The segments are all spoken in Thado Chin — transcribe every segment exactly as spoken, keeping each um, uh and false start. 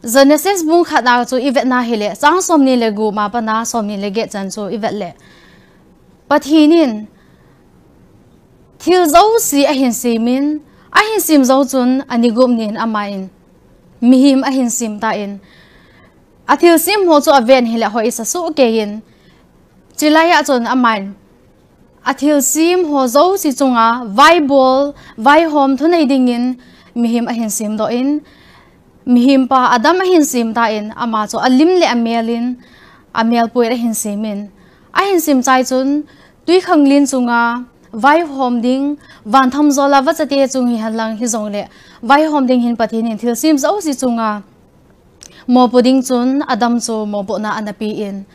Genesis bung khat na chu i vet na hile, chang somni le gup ma pat na somni le get chan chu i vet le, Pathen in thil jouse ahin sem in, ahin sem jou chun ani gup nin aman mihem ahin sem tan, a thil sem ho chu aven hile hoi sa su ke in, chulai a chun aman a thil sem ho jouse chunga vaibol, vaihom thunei dingin mihem ahin sem doh in, mihem pa Adam ahin sem tan, ama chu alim le amel in, amel pui ahin sem in, ahin sem chai chun twikhanglen chunga vaihom ding, van tham jol a vachate chung hi henlang hijongle, vaihom ding hin Pathen in thil sem jouse chunga mopo ding chun Adam chu mopohna ana pe in.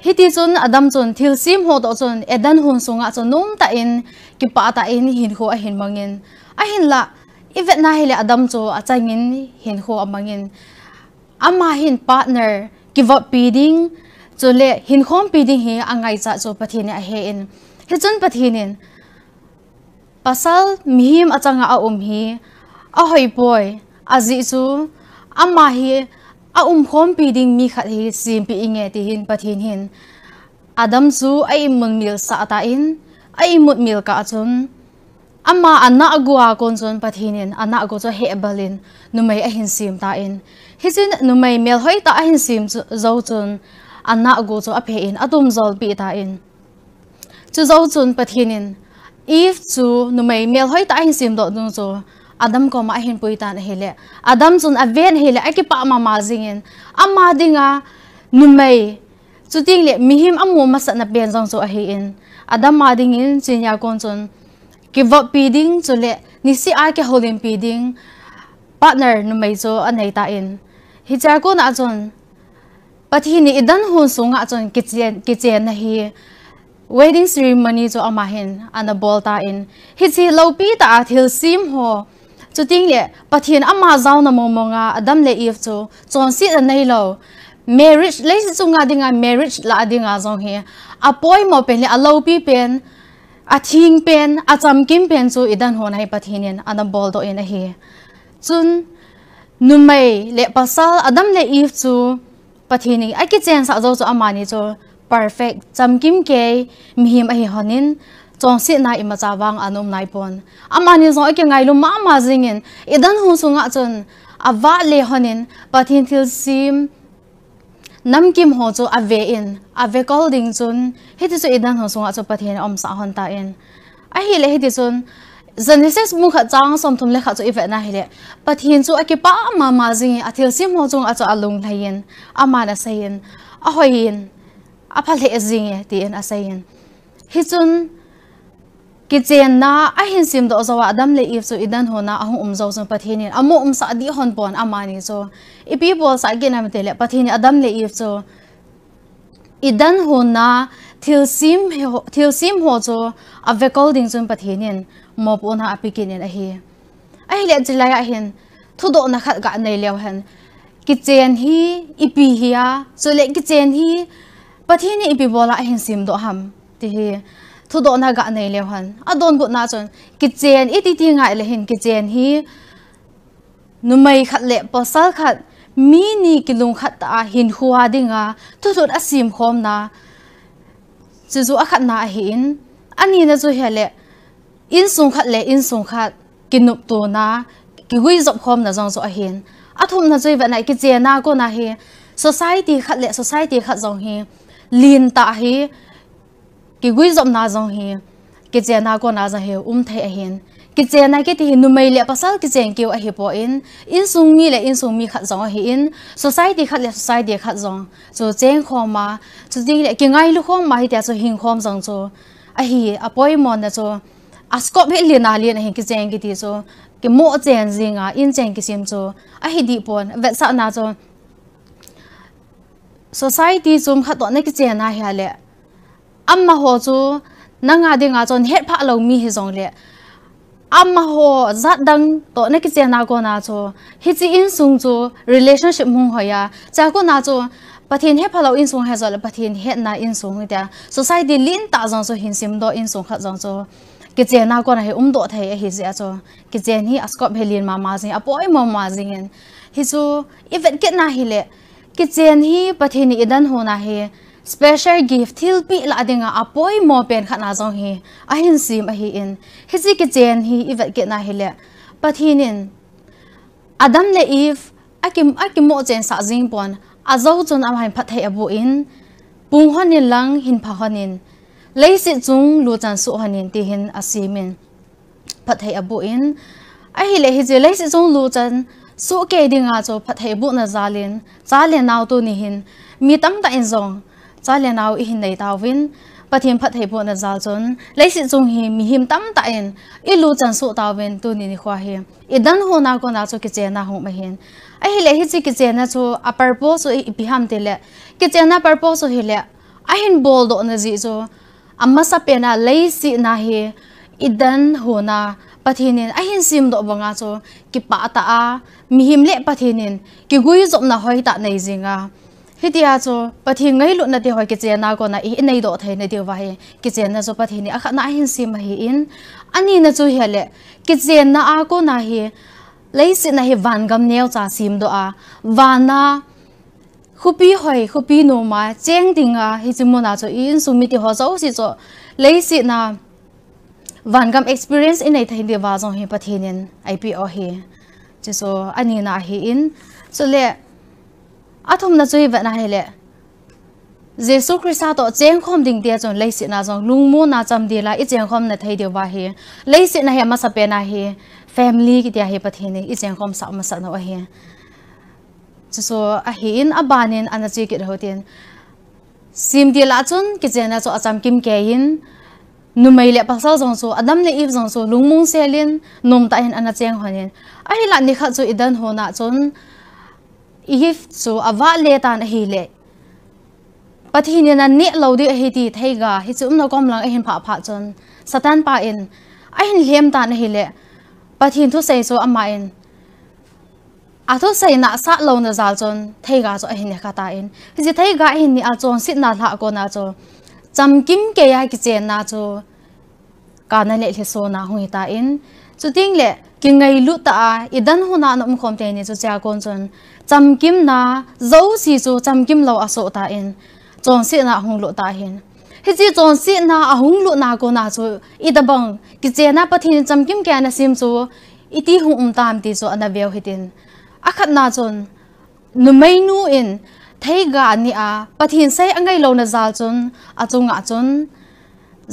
Hiti chun Adam chun thil sem ho toh chun Eden hon sunga chun nom tah in, kipah tah in hinkho ahin mang in. Ahinla, i vet na hile Adam chu achang in hinkho amang in. Ama hin partner kivoppi ding, chule hinkhompi ding hi angaichat chu Pathen in ahe in. Hichun Pathen in pasal mihem achanga aum hi ahoi poi, ajeh chu ama hi aumkhompi ding mi khat hi sempi inge ti hin Pathen hin Adam chu a imut mil sah tan, a imut mil kah chun ama anah gu a kon chun Pathen in anah gu chu ahebal in numei ahin sem tan. Hichun numei melhoi tah ahin sem chu, jou chun anah gu chu aphe in atum jolpi tan. Chujou chun Pathen in Eve chu numei melhoi tah ahin sem doh nu chu Adam koma ahin pui tan ahile, Adam chun aven ahile akipah mama jing in, ama dinga numei, chuteng le mihem amu masatna pen jong chu ahi in, Adam a dingin chunia kon chun kivoppi ding chule niseh a kihoulimpi ding partner numei chu anei tan. Hichea kon a chun Pathen in Eden hon sunga chun kichen, kichenna hi wedding ceremony chu ama hin ana bol tan. Hiche loupi tah a thil sem ho, chuteng le Pathen ama jaona mong mong a Adam le Eve chu chonsetna neilou, marriage, leiset chunga dinga marriage lah a dinga jong hi apoimo pen le aloupi pen, atheng pen, achamkim pen chu Eden hon a hi Pathen in ana bol doh in ahi. Chun numei le pasal Adam le Eve chu Pathen in akichensah jou chu amani chu perfect, chamkim kei mihem ahi lhonin, chonsetna imacha vang ana um nai pon. Amani jong akingailu mama jing in, Eden hon sunga chun avale lhonin Pathen thil sem namkim ho chu ave in, ave kol ding chun, hiti chu Eden hon sunga chu Pathen aumsah lhon tan. Ahile hiti chun, Genesis bung khat chang somthum le khat chu i vet na hile, Pathen chu akipah mama jing in, a thil sem ho chunga chu alunglhai in, aman asei in, ahoi in, apha lheh jing e, tin asei in. Hichun, kichenna ahin sem doh jou a Adam le Eve chu Eden hon a ahung um jou chun Pathen in amu umsah dih lhon pon amani chu. Ipi bolsah kit ham itile Pathen in Adam le Eve chu Eden hon a thil sem ho, thil sem ho chu ave kol ding chun Pathen in mopohna ape kit in ahi. Ahile chulai a hin thudohna khat ga nei leu hen. Kichen hi ipi hi a, chule kichen hi Pathen in ipi bol a ahin sem doh ham ti hi thudohna ga nei leu hen. Adonbutna chun kichen iti ti ngai le hin kichen hi numei khat le pasal khat, mi ni kilungkhat tah a hinkho a dinga thulhut a semkhomna, chuchu akhatna ahin, anina chu hile insung khat le insung khat kinoptona, kiguijop khomna jong chu ahin. Athumna chu i vet na kichenna kona hi society khat le society khat jong hi lentah hi, kiguijopna jong hi kichenna kona jong hi um thei ahin. Kichenna kiti hi numei le pasal kichen keu ahipon, insung mi le insung mi khat jong ahin, society khat le society khat jong chu chengkhom a, chuteng le kingailu khom a hitia chu hingkhom jong chu ahi, apoimona chu a scope hi lena len ahin, kichen kiti chu kimoh chen jing a, inchen kisem chu ahi dih pon, vetsahna chu society chom khat toh na kichen a hile, amaho chu nanga dinga chun hetphah lou mi hijongle, amaho jat dang toh na kichenna kona chu, hiche insung chu relationship hung hoi a, chua kona chu Pathen hepha lou insung hijongle Pathen hetna insung hitia, society lentah jong chu hin semdoh insung khat jong chu kichenna kona hi umdoh thei ahi jeh a chu, kichen hi a scope hi len mama jing, apoimo mama jing in, Hichu i vet kit na hile, kichen hi Pathen in i dan hon a hi special gift thilpeh lah dinga apoimo pen khat na jong hi ahin sem ahin. Hiche kichen hi i vet kit na hile, Pathen in Adam le Eve aki, akimo chensah jing pon, ajou chun amahin phatthei aboh in, pung hon in lang hin pha hon in, leiset chung luchan soh hon in, ti hin asem in, phatthei aboh in, ahile hiche leiset chung luchan soh kei dinga chu phatthei abohna jal in, cha le nao tuni hin, mi tamtah in jong, cha le nao i hin nei tauvin, Pathen phatthei bohna jal chun, leiset chung hi mihem tamtah in i luchan soh tauvin, tuni nikho hi i dan hon a kon a chu kichenna hung um ahin. Ahile hiche kichenna chu a purpose chu i, ipi ham tile, kichenna purpose chu hile, ahin boldoh na jeh chu, amasapen a leiset na hi i dan hon a Pathen in ahin semdoh banga chu kipah tah a, mihem le Pathen in kiguijopna hoitah nei jing a, hitia chu Pathen ngailutna ti ho kichenna kon a i, i neidoh theina diuva hi kichenna chu Pathen in akhatna ahin sem ahin, anina chu hile, kichenna a kon a hi leiset na hi vangam neocha semdoh a, van a khopi hoi, khopi nom a cheng dinga, hiche mun a chu i insung mite ho jouse chu leiset na vangam experience i nei thei diuva jong hi Pathen in eipeh u ahi. Chuchu anina ahin. Chule athumna chu i vet na hile, Jesu Christa toh chengkhom ding tia chun leiset na jong lungmonna chamdel a i chengkhom na thei diuva hi, leiset na hi amasapen a hi family kitia hi Pathen in i chengkhom sah masat u ahi. Chuchu ahin, aban in ana che kit u hitin, semtil a chun kichenna chu achamkim kei in, numei le pasal jong chu, Adam le Eve jong chu lungmong sel in, nomtah in ana cheng hon in, ahinlah nikhat chu i dan hon a chun Eve chu avah le tan ahile, Pathen in aneh lou ding ahi ti theiga hiche umna kom lang ahin phah phat chun, Satan pa in ahin lhem tan ahile, Pathen thusei chu ama in athusei nahsah louna jal chun theiga chu ahin ne kha tan, hiche theiga ahin neh a chonsetna lhah kon a chu chamkim kei a kichenna chu kana le lhisona hung hi tan, chuteng le kingailut tah a i dan hon a ana umkhom teni chu chea kon chun chamkimna jouse chu chamkim lou asoh tan, chonsetna ahung lut tan. Hiche chonsetna ahung lutna kon a chu itobang kichenna Pathen in chamkim kei a ana sem chu iti hung um tam ti chu ana veu hitin, akhatna chun numeinu in theiga aneh a Pathen sei angai louna jal chun, achunga chun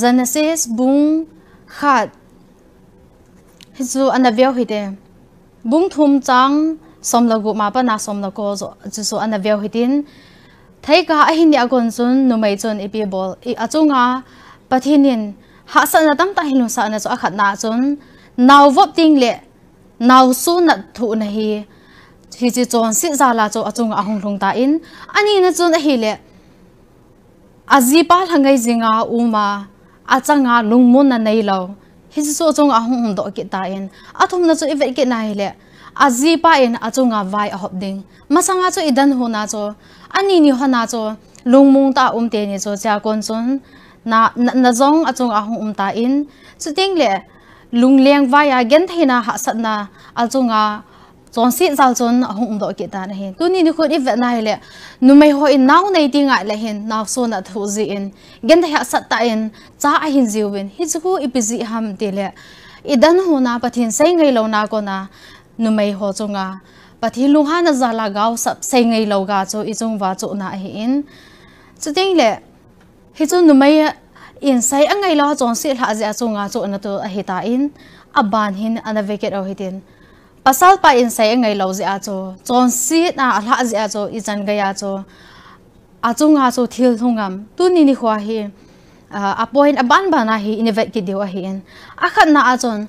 Genesis bung khat hichu ana veu hite. Bung thum chang som le gup ma pat a som le ko joh chuchu ana veu hitin, theiga ahin neh a kon chun numei chun ipi bol, i, achunga Pathen in hahsatna tamtah ahin lhunsah na chu, akhatna chun naovop teng le naoso nat thohna hi, hiche chonset jal a chu achunga ahung lhung tan, anina chun ahile, ajipa lhangai jinga um a, achanga lungmonna neilou, hiche chu achunga ahung umdoh kit tan, athumna chu i vet kit na hile, ajipa in achunga vai ahop ding. Masanga chu i dan hon a chu, ani ni hon a chu lungmong tah a um teni chu chea kon chun na, na, na jong achunga ahung um tan, chuteng le lungleng vai a gentheina hahsatna achunga chonset jal chun ahung umdoh kit tan ahi. Tuni nikho i vet na hile, numei ho in nao nei ti ngai le hin naoso nat thoh jeh in, genthei hahsat tah in cha ahin jiuvin, hichu khu ipi jeh ham tile, i dan hon a Pathen sei ngai louna kon a numei ho chunga Pathen lunghanna jal a gaosap sei ngai lou ga chu i chung uva chohna ahin, chuteng le hichu numei in sei angai lou a chonset lhah jeh a chunga chohna toh ahi tan, aban hin ana ve kit u hitin, pasal pa in sei angai lou jeh a chu, chonset a alhah jeh a chu ichan gei a chu achunga chu thil lhung am, tuni nikho hi, a, a point aban ban a hi i vet kit diu ahin, akhatna a chun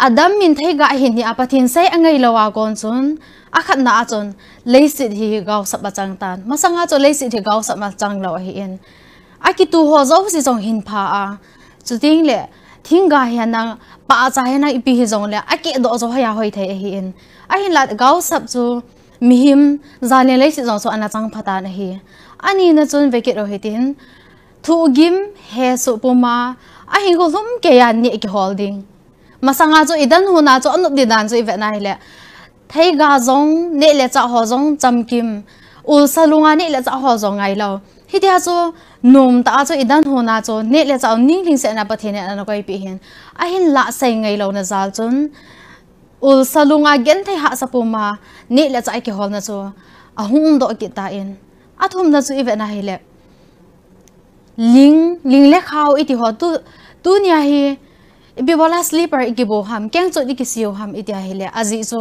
Adam in theiga ahin neh a Pathen sei angai lou a kon chun, akhatna a chun leiset hi gaosap achang tan. Masanga chu leiset hi gaosap achang lou ahin, akitu ho jouse jong hin pha a, chuteng le thingga hi ana pah a, cha hi ana ipi hijongle akehdoh jou hoi a hoi thei ahin, ahinla gaosap chu mihem, jan le leiset jong chu ana chang pha tan ahi. Anina chun ve kit u hitin, thohgim hesoh puma ahinkho lhum kei a neh kihol ding. Masanga chu i dan hon a chu anop ding dan chu i vet na hile, Theiga jong, neh le chah ho jong chamkim, ulsa lunga neh le chah ho jong ngailou. Hitia chu, nom tah a chu i dan hon a chu, neh le chah u ning lhingsetna Pathen in ana koipeh hin. Ahinlah sei ngailouna jal chun, ulsa lunga genthei hahsa puma, neh le chah i kiholna chu, ahung umdoh kit tan. Athumna chu i vet na hile, ling, ling le khao i ti ho, tu, tunia hi, ipi bola slipper i kibo ham, kengchot i kisiu ham i ti ahile, ajeh chu,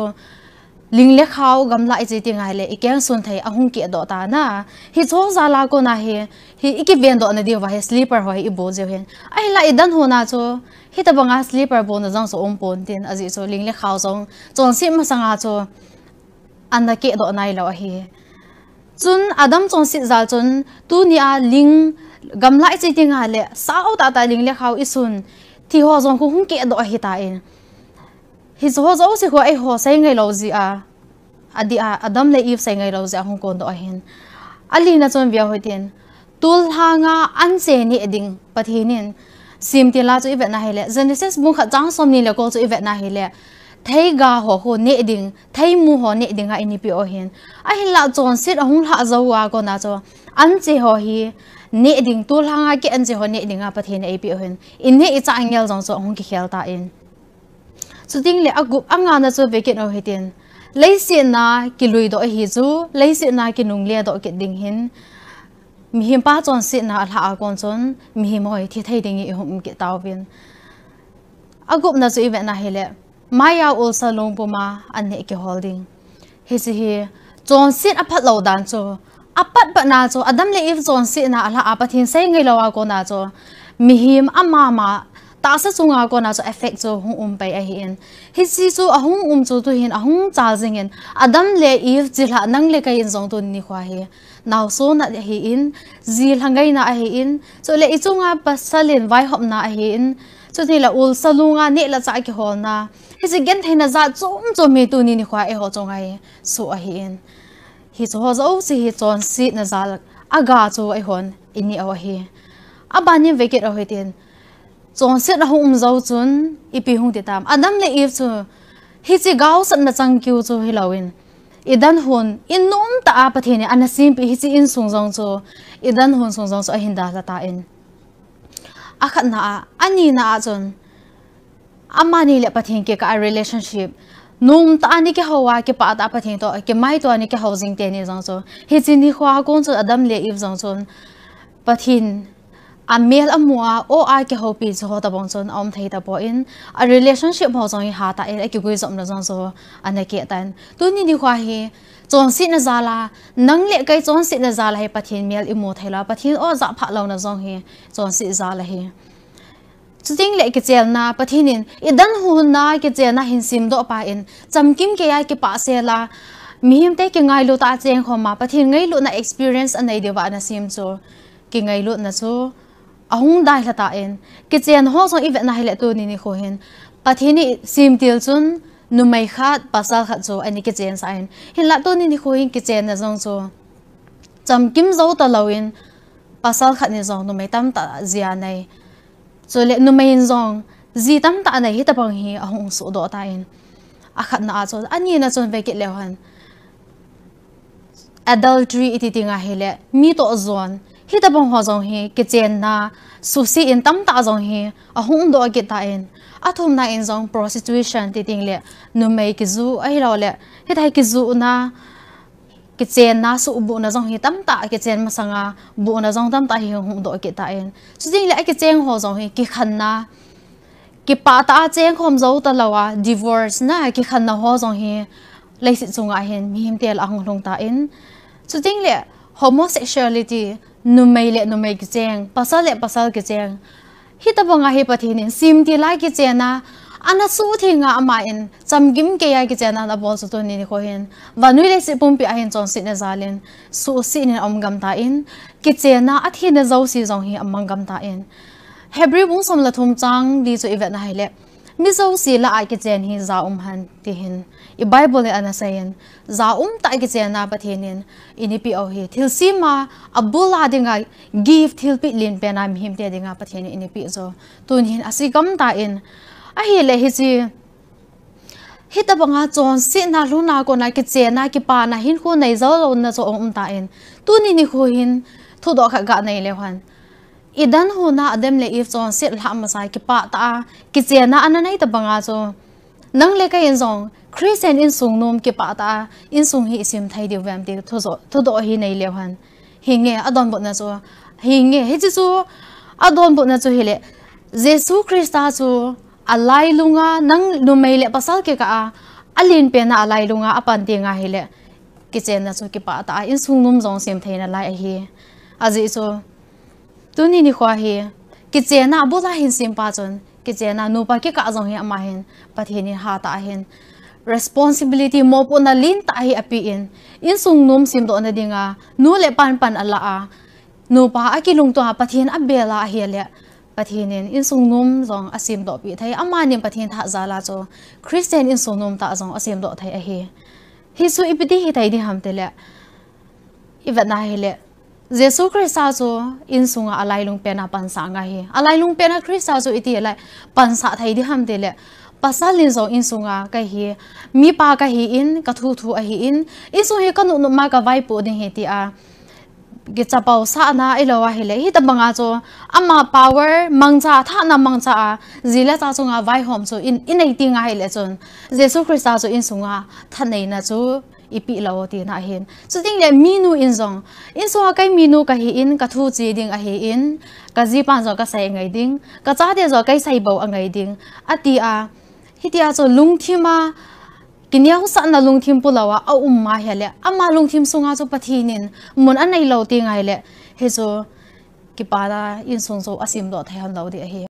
ling le khao gamla i che ti ngai le, i keng sun thei ahung kehdoh tan a. Hiche jal a kona hi, hi i kivendohna diuva hi slipper ho hi i bo jiu hin. Ahinlah i dan hon a chu, hitabanga slipper bona jong chu um pon tin, ajeh chu ling le khao jong, chonset masanga chu, ana kehdoh nailou ahi. Chun Adam chonset jal chun, tunia ling gamla i che ti ngai le, sao tah tah ling le khao i sun, ti ho jong khu hung kehdoh ahitan. Hiche ho jouse khu eiho sei ngailou jeh a, adeh a, Adam le Eve sei ngailou jeh a hung kondoh ahin. Alina chun veu hitin, tullhanga anche neh ding Pathen in, semtil a chu i vet na hile, Genesis bung khat chang somni le ko chu i vet na hile, theiga ho khu neh ding, theimu ho neh dinga eina peh u ahin. Ahinlah chonset ahung lhah jou a kona chu, anche ho hi neh ding, tullhanga ki anche ho neh dinga Pathen in eipeh u ahin. I neh i chah ngel jong chu ahung kikhel tan. Chuteng le agup angana chu vekit u hitin. Leiset a kiluidoh ahi chu, leiset a kinungle doh kit ding hin. Mihem pa chonsetna alhah a kon chun, mihem ho hi thi thei dingin i hung um kit tauvin. Agupna chu i vet na hile, maiya ulsa lung puma an neh kihol ding. Hiche hi, chonset aphat lou dan chu, apat patna chu, Adam le Eve chonsetna alhah a Pathen sei ngailou a kona chu, mihem amama tahsa chunga kona chu effect chu hung um pai ahin. Hiche chu ahung um chu tuhin ahung chal jingin, Adam le Eve chilhah nang le kei in jong tuni nikho hi, naosen ahin, ji lhangaina ahin, chule i chunga pasal in vaihopna ahin, chutile ulsa lunga neh le chah kiholna, hiche gentheina jat chom chom hi tuni nikho eiho chunga hi soh ahin. Hiche ho jouse hi chonsetna jal a ga chu eihon i neh u ahi. Abanin vekit u hitin, chonset ahung um jou chun ipi hung ti tam. Adam le Eve chu hiche gaosapna chang kiu chu hilouvin, Eden hon, in nom tah a Pathen in ana sempeh hiche insung jong chu, Eden hon sung jong chu ahin dalha tan. Akhatna a, anina a chun, amani le Pathen kikah a relationship, nom tah a ana kihou a, kipah tah a Pathen toh kimaito a ana kihou jing teni jong chu, hiche nikho a kon chu Adam le Eve jong chun, Pathen, amel amu a, aw a kihoupi chu ho tabang chun aum thei tapon, a relationship ho jong hi hatah in akiguijopna jong chu ana keh tan. Tuni nikho hi, chonsetna jal a, nang le kei chonsetna jal a hi Pathen mel imu thei lou, Pathen aw jah phah louna jong hi, chonset jal ahi. Chuteng le kichenna, Pathen in, Eden hon a kichenna hin semdoh pa in, chamkim keiya kipah sel a, mihemte kingailut a chengkhom a, Pathen ngailutna experience anei diuva ana sem chu, kingailutna chu, ahung dalha tan, kichen ho jong i vet na hile tuni nikho hin, Pathen in semtil chun, numei khat, pasal khat chu ana kichensah in, hinlah tuni nikho hin kichenna jong chu, chamkim jou talouvin, pasal khat in jong numei tamtah jia anei. Chule numei in jong ji tamtah anei, hitabang hi ahung sohdoh tan. Akhatna a chun, anina chun vekit leu hen, adultery iti ti ngai hile, mi toh jon. Hitabang ho jong hi, kichenna, suhset in tamtah jong hi, ahung umdoh kit tan. Athumna in jong prostitution ti teng le, numei kiju ahilouleh, hitia hi kijuna, kichenna, suhbuhna jong hi tamtah, kichen masanga buhna jong tamtah hi hung doh kit tan. Chuteng le akicheng ho jong hi kikhenna, kipah tah a chengkhom jou talou a, divorce na, kikhenna ho jong hi leiset chunga hin mihemte lah a hung lhung tan. Chuteng le homosexuality, numei le numei kicheng, pasal le pasal kicheng, hitabanga hi Pathen in semtil a kichenna, ana suhtheng a ama in, chamkim keiya kichenna ana bol chu tuni nikho hin, vannoi leiset pumpi a hin chonsetna jal in, suhset in aum gam tan, kichenna athina jouse jong hi amang gam tan. Hebrew bung som le thum chang li chu i vet na hile, mi jouse lah a kichen hi ja um hen, ti hin, i Bible in ana seiyin, ja um tah kichenna Pathen in eina peh u hi, thilsem a, abul a dinga gift thilpeh lenpen a mihemte dinga Pathen in eina peh chu, tuni hin ase gam tan, ahile hiche, Hitabanga chonsetna lhunna kona kichenna, kipana hinkho nei jou louna chu um tan. Tuni nikho hin thudoh khat ganei leu hen. Eden huna Adam le Eve chonset lhah masa kipah tah a kichenna ana nei tabanga chu nang le kei in jong Christian insung nom kipah tah a insung hi isem thei diu vem ti thudoh, thudoh hi nei leu hen. Hinge adonbutna chu, hinge hiche chu adonbutna chu hile, Jesu Christa chu alailunga nang numei le pasal kikah a, alenpen a alailunga apan tenga hile, kichenna chu kipah tah a insung nom jong sem theina lai ahi. Ajeh chu, tuni nikho hi, kichenna abul a hin sempa chun, kichenna nupa kikah jong hi ama hin, Pathen in hatah a hin responsibility mopohna lentah hi apen, insung nom semdohna dinga, nu le pan pan alah a, nupa akilungto a Pathen abel a ahile, Pathen in insung nom jong asemdohpeh thei, amanin Pathen tha jal a chu, Christian insung nom tah jong asemdoh thei ahi. Hichu ipi ti hithei ding ham tile, ivetna hile, Jesu Christa chu insunga alailungpen a pansah ngai hi. Alailungpen a Christa chu iti lai pansah thei ding ham tile, pasal in jong insunga kahi, mipa kahin, kathu thu ahin, insung hi kanop nop ma kavaipoh ding ahi tia kichapousahna ahilou ahile, hitabanga chu ama power mangcha, thahna mangcha a, ji le cha chunga vaihom chu in, inei tenga hile chun, Jesu Christa chu insunga thaneina chu ipeh lou tina ahin. Chuteng le minu in jong, insunga kei minu kahin, kathu che ding ahin, kajipan jong kasei angai ding, kachate jong kei sei bou angai ding, ati a, hitia chu lungthim a, kineosahna lungthim pulou a aum ma hile, ama lungthim sunga chu Pathen in mun anei lou tenga hile, hichu kipana insung chu asemdoh thei hon lou ding ahi.